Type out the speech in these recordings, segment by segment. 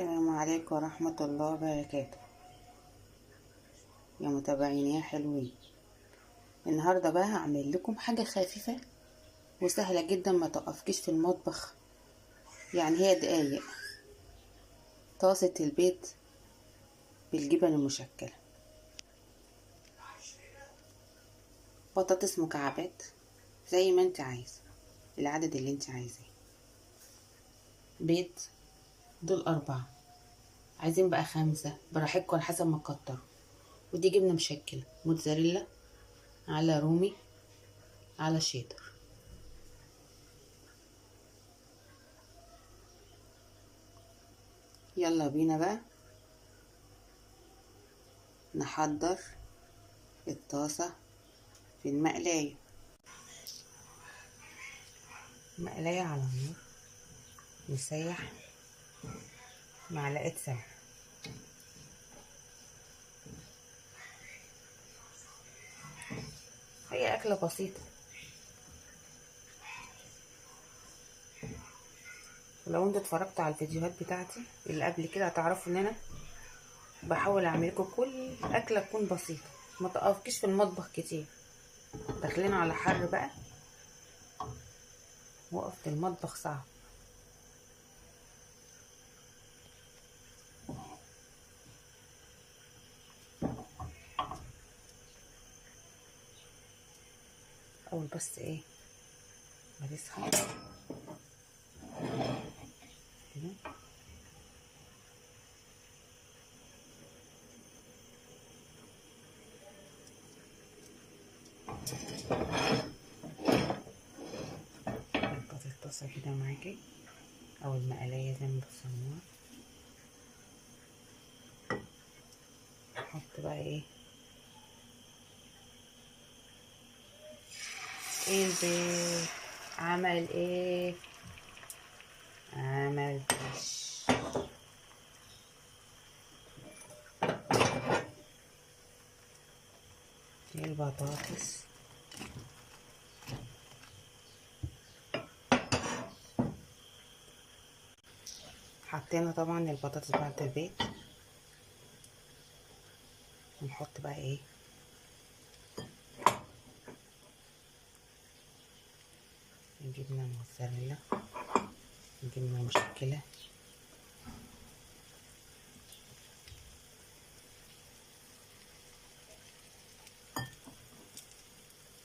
السلام عليكم ورحمة الله وبركاته يا متابعين يا حلوين. النهاردة بقى هعمل لكم حاجة خفيفة وسهلة جدا، ما تقفكيش في المطبخ، يعني هي دقايق. طاسة البيض بالجبن المشكلة، بطاطس مكعبات زي ما انت عايزة، العدد اللي انت عايزاه، بيض دول 4، عايزين بقى 5 براحتكم على حسب ما تكتروا. ودي جبنة مشكلة، موتزاريلا على رومي على شيدر. يلا بينا بقى نحضر الطاسة في المقلاية. مقلاية على النار، نسيح معلقة سمنة، هي أكلة بسيطة. ولو انتوا اتفرجتوا على الفيديوهات بتاعتي اللي قبل كده هتعرفوا ان انا بحاول اعمل لكم كل اكله تكون بسيطة، ما تقفكيش في المطبخ كتير. داخلين على حر بقى، وقفت المطبخ صعب. اول بس ايه ما تسخن كده، ظبطي الطاسه كده معاكي او المقلايه زي ما بتسموها. نحط بقى ايه البيض. عمل ايه؟ عمل فش. البطاطس حطينا طبعا البطاطس بعد البيض. ونحط بقى ايه الجبنة الموتزاريلا، الجبنة المشكلة،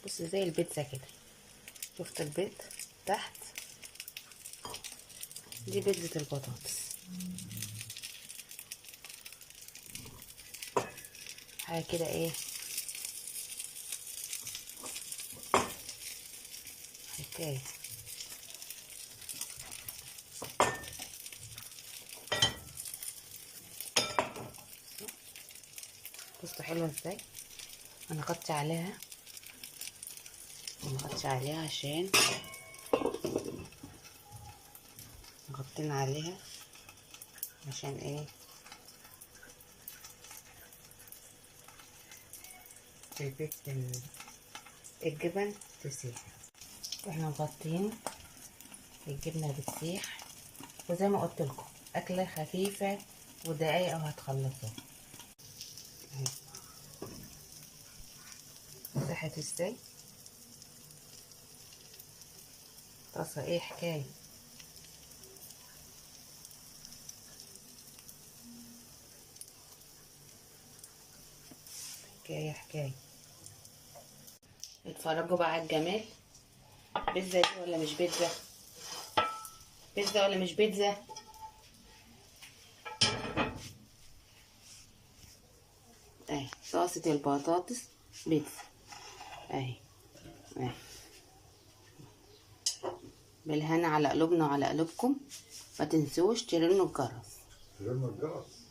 بص زي البيتزا كده. شفت البيض تحت؟ دي بيتزا البطاطس، حاجة كده ايه حكاية. بصوا حلوة ازاي. انا غطي عليها، نغطي عليها عشان غطينا عليها عشان ايه البيت الجبن تسيح. واحنا مغطين الجبنة بتسيح. وزي ما قلت لكم اكله خفيفة ودقايق وهتخلصوها. اهي ساحت ازاي طاسه، ايه حكاية. حكاية حكاية. اتفرجوا بقى على الجمال. بيتزا دي ولا مش بيتزا؟ بيتزا ولا مش بيتزا؟ اهي طاسة البطاطس بيتزا اهي اهي. بالهنا على قلوبنا وعلى قلوبكم. ما تنسوش ترنوا الجرس، ترنوا الجرس.